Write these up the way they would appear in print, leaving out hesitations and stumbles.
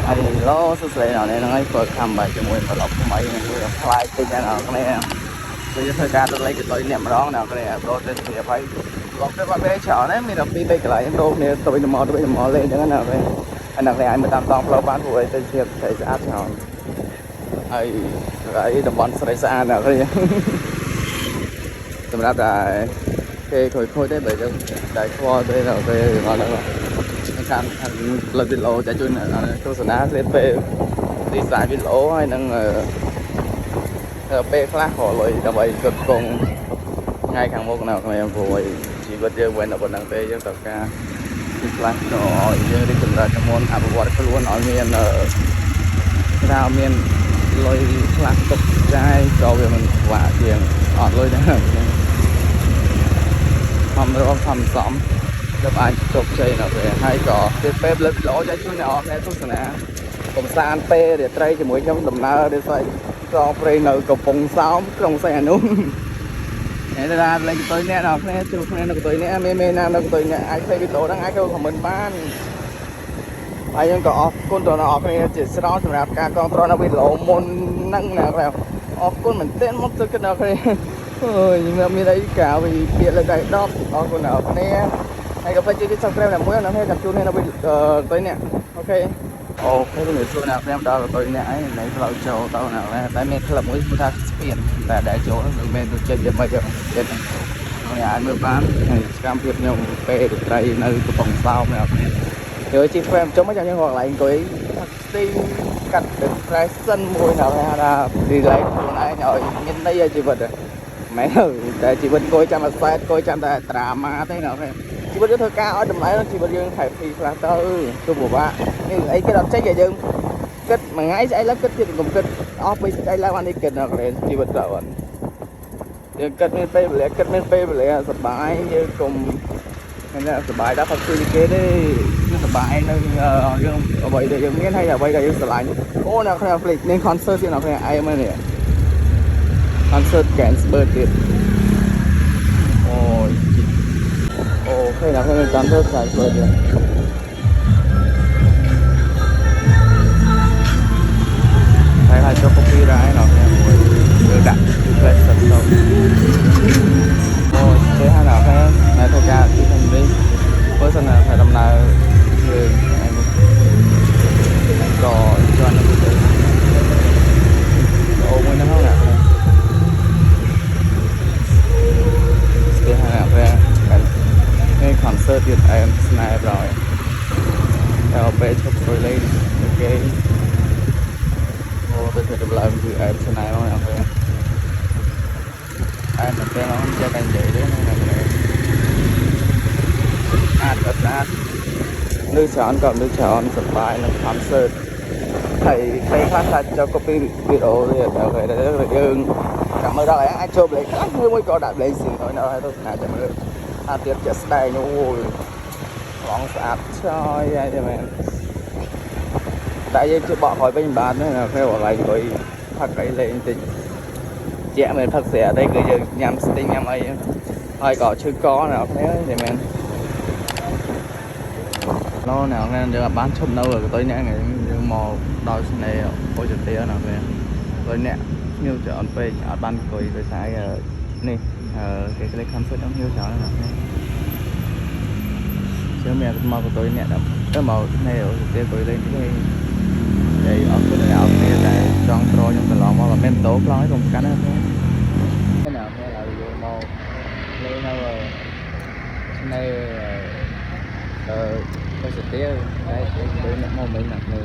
ហើយឡូសួស្តីអ្នកនេះហ្នឹងហើយ welcome បាទជាមួយ vlog ថ្មីនឹងមួយផ្លាយតិចណាអ្នកនេះគឺធ្វើការទៅលេខទៅអ្នកម្ដងអ្នកនេះប្រូទៅស្រាប់ហើយ vlog ទៅបាត់ពេលច្រើនណាមានតែពីរបីកន្លែងដូរគ្នាទៅវិញទៅមកទៅវិញទៅមកលេងអញ្ចឹងណាអ្នកនេះហើយអ្នកនេះអាចមើលតាមតង់ផ្លូវបានព្រោះអីទៅជាស្រីស្អាតច្រើនហើយហើយតំបន់ស្រីស្អាតអ្នកនេះសម្រាប់តែគេខូចខូចទេបើយើងតែខ្វល់ទេដល់ពេលហ្នឹងតាមលើវីដេអូចាជួយទស្សនាស្លៀកពេលទីសាយវីដេអូហើយនឹងពេលខ្លះក៏លុយដើម្បីគ្រប់គ្រងថ្ងៃខាងមុខណាគ្នាព្រោះជីវិតយើងមិនតែប៉ុណ្្នឹងទេយើងត្រូវការទីខ្លះក៏ឲ្យយើងរីកចម្រើនមុនអភិវឌ្ឍខ្លួនឲ្យមានគេមានលុយខ្លះទុកចាយក៏វាមិនពិបាកជាងអត់លុយដែរខំរកខំសំទើបអាចជោគជ័យនៅពេលហើយក៏ពេលពេលលើកល្អចែកជូនអ្នកអរគ្នាទស្សនាកំសាន្តពេលរាត្រីជាមួយខ្ញុំដំណើររិស័យកងព្រៃនៅកំពង់សោមក្រុងសីហនុនេះថាលេងកតុយអ្នកនរគ្នាជួបគ្នានៅកតុយអ្នកមេមេណានៅកតុយអ្នកអាចផ្លេវីដេអូហ្នឹងអាចចូល comment បានហើយយើងក៏អរគុណដល់អ្នកនរគ្នាជាច្រើនសម្រាប់ការគ្រប់គ្រងនៅវីដេអូមុនហ្នឹងណាអរគុណមែនទែនមកទៅគិតអ្នកគ្នាអើយមានអីក្រៅពីពាក្យលើកដៃ10អរគុណអ្នកគ្នាហើយកុំភ្លេចជួយ subscribe អ្នកមួយអ្នកគ្នាចាំជួនគ្នានៅវីដេអូទៅនេះOK OK ជំរាបសួរអ្នកខ្ញុំដល់ទៅអ្នកឯងនៅផ្លូវចូលទៅអ្នកតែមានក្លឹបមួយឈ្មោះថាស្ពានតែដែលចូលមិនមែនទៅចេញយ៉ាងម៉េចទេចិត្តអ្នកអាចមើលបានហើយសកម្មភាពខ្ញុំពេលរាត្រីនៅកំពង់សោមអ្នកគ្នាយកជិះហ្វេមចុះមកចាំយើងរកកន្លែងអង្គុយផឹកស្ទីកាត់ depression មួយណាគេហៅថា relax ខ្លួនឯងឲ្យមានន័យឲ្យជីវិតមែនតែជីវិតអង្គុយចាំអាសែតអង្គុយចាំតែ drama ទេណាគេជីវិតយើងធ្វើការឲ្យតម្លៃជីវិតយើង happy ខ្លះទៅគឺពិបាកនេះអីគេដល់ចេញឲ្យយើងគិតមួយថ្ងៃស្អែកឡើងគិតទៀតកុំគិតអស់ពេលស្អែកឡើងបាននេះគិតដល់ជីវិតទៅអត់យើងគិតមានពេលវេលាគិតមានពេលវេលាសប្បាយយើងកុំហ្នឹងសប្បាយដល់ផឹកស៊ីគេទេគឺសប្បាយនៅយើងអ្វីដែលយើងមានហើយអ្វីដែលយើងស្រឡាញ់អូអ្នកគ្នាភ្លេចមាន concert ទៀតអ្នកគ្នាអែមនេះ concert Ganzberg ទៀតអូយ OK អ្នកគ្នាមាន concert Ganzberg ទៀតហើយហើយចូល copyright អ្នកគ្នាមួយយើងដាក់ request ទៅអូទេហើយអ្នកគ្នានៅធ្វើការទីនេះបើសិនណាថាដំណើរយើងឯងក៏ជាន់នៅវីដេអូមួយហ្នឹងណាស្ទះហើយអ្នកគ្នាមាន concert ទៀតអែមស្នេហ៍ប្រយតែពេលឈប់អង្គុយលេងគេអូទៅធ្វើដំឡើងគឺអែមស្នេហ៍មកអ្នកគ្នាអែមមែនទេមកចេះតែនិយាយទេណាអ្នកគ្នាអាចក៏ស្អាតនៅច្រើនក៏នៅច្រើនសប្បាយនឹង concert ហើយពេលខ្លះថាចូល copy វីដេអូទៀតតែយើងចាំមើលដល់អាចចូល play ខ្លះមួយមួយក៏ដាក់ play ស៊ីហើយនៅហើយទៅស្អាតចាំមើលអាទៀតជាក់ស្ដែងអូយឡងស្អាតឆយហើយទេមែនតែយើងជិះបកក្រោយវិញមិនបានទេណាពេលកន្លែងអង្គុយផឹកអីលេងតិចជាក់មិនផឹកស្រាទេគឺយើងញ៉ាំស្ទីងញ៉ាំអីហើយក៏ឈឺកណាអ្នកគ្នាទេមែនឡូអ្នកគ្នាយើងបានឈប់នៅកតុយអ្នកយើងមកដល់ស្នេហ៍អូជទាណាគ្នាកតុយអ្នកភ្ញៀវច្រើនពេកអត់បានអង្គុយដោយសារនេះគេគេ concert ដល់ភ្ញៀវច្រើនណាស់គ្នាជឿមានមកកតុយអ្នកទៅមកស្នេហ៍អូជទាអង្គុយលេងតិចហើយហើយអរគុណដល់អ្នកគ្នាដែលចង់ត្រខ្ញុំកន្លងមកមិនមែនតោខ្លងឯងកុំកាន់ណាគ្នាអ្នកគ្នាឲ្យយើងមកលេងនៅស្នេហ៍អឺទៅសទាតែដូចអ្នកមកមិញណាគ្នា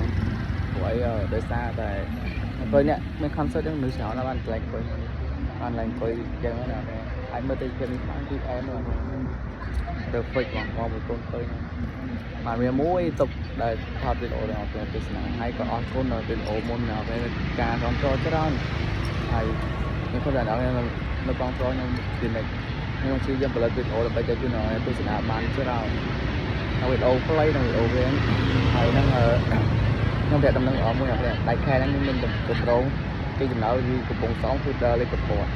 ព្រោះអីដោយសារតែអង្គុយអ្នកមាន concert ហ្នឹងមនុស្សច្រើនណាស់បានកន្លែងអង្គុយបានឡើងអង្គុយចឹងណាអាចមើលទៅភាពនេះបានគឺអែម perfect មកមកមួយកូនទៅហ្នឹងបានវាមួយទុកដែលថតវីដេអូដល់អ្នកទស្សនាហើយក៏អរគុណដល់វីដេអូមុនដល់ពេលការគ្រប់គ្រងច្រើនហើយខ្ញុំគិតថាដល់នៅកងត្រខ្ញុំពីនិចខ្ញុំជឿយើងផលិតវីដេអូដើម្បីចែកជូនដល់អ្នកទស្សនាបានច្រើនហើយវីដេអូខ្លីនិងវីដេអូវែងហើយនឹងខ្ញុំប្រាប់ដំណឹងល្អមួយអ្នកដៃខែហ្នឹងមានគម្រោងគេចំណៅពីកំពង់សោមគឺដល់លេខកពតមួយ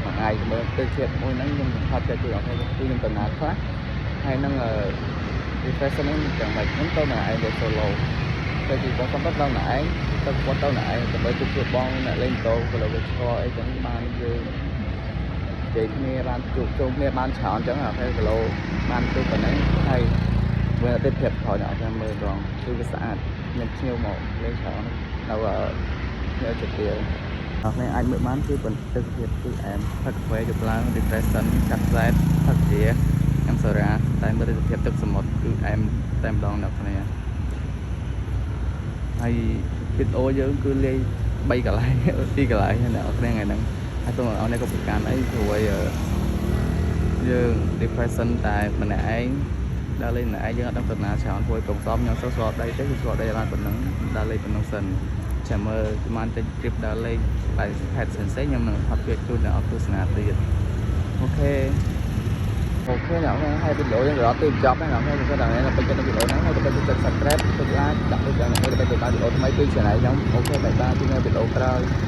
ថ្ងៃមើលទៅជាតិមួយហ្នឹងខ្ញុំថតចែកជូនដល់អ្នកគឺខ្ញុំដំណើរខ្លះហើយនឹង refresh ហ្នឹងយ៉ាងម៉េចខ្ញុំទៅម្នាក់ឯងទៅ solo ទៅទីបងសំទៅម្នាក់ឯងទៅគាត់ទៅម្នាក់ឯងដើម្បីជួបជួបបងអ្នកលេងម៉ូតូក៏លើវាឆ្លអីចឹងបានយើងនិយាយគ្នាបានជួបជុំគ្នាបានច្រើនចឹងអាពេលគីឡូបានជួបប៉ុណ្ណឹងហើយមើលអតិថិភាពក្រោយអ្នកអត់មើលដងគឺវាស្អាតមានភ្ញៀវមកលេងច្រើននៅភ្ញៀវជាទៀវអ្នកនេះអាចមើលបានគឺបន្ទិភាពគឺអែមផឹកកាហ្វេយប់ឡើង refresh កាត់ផ្លែផឹកជាញ៉ាំសូរ៉ាតែមើលទេសភាពទឹកសមុទ្រគឺអែមតែម្ដងអ្នកគ្នាហើយវីដេអូយើងគឺលាយ3កន្លែង 2កន្លែងអ្នកនរគ្នាថ្ងៃហ្នឹងហើយសូមអ្នកនរក៏ប្រកាន់អីព្រោះយើង depression តែម្នាក់ឯងដើរលេងម្នាក់ឯងយើងអត់ដឹងទៅណាច្រើនព្រោះកុំសមខ្ញុំសូវស្គាល់ដីទេគឺស្គាល់ដីបានប៉ុណ្ណឹងដើរលេងប៉ុណ្ណឹងសិនចាំមើលប្រហែលតិច trip ដើរលេងបែបខេត្តផ្សេងៗខ្ញុំនឹងថតវាជូនអ្នកទស្សនាទៀត OK OK អ្នកនរហើយវីដេអូយើងទៅដល់ទីបញ្ចប់ហើយអ្នកនរគឺថាអ្នកពេញចិត្តវីដេអូហ្នឹងហើយទៅចុច subscribe ចុច like ដាក់ដូចយ៉ាងនេះដើម្បីទទួលបានវីដេអូថ្មីពី channel ខ្ញុំOK bye bye ជួបនៅវីដេអូក្រោយ។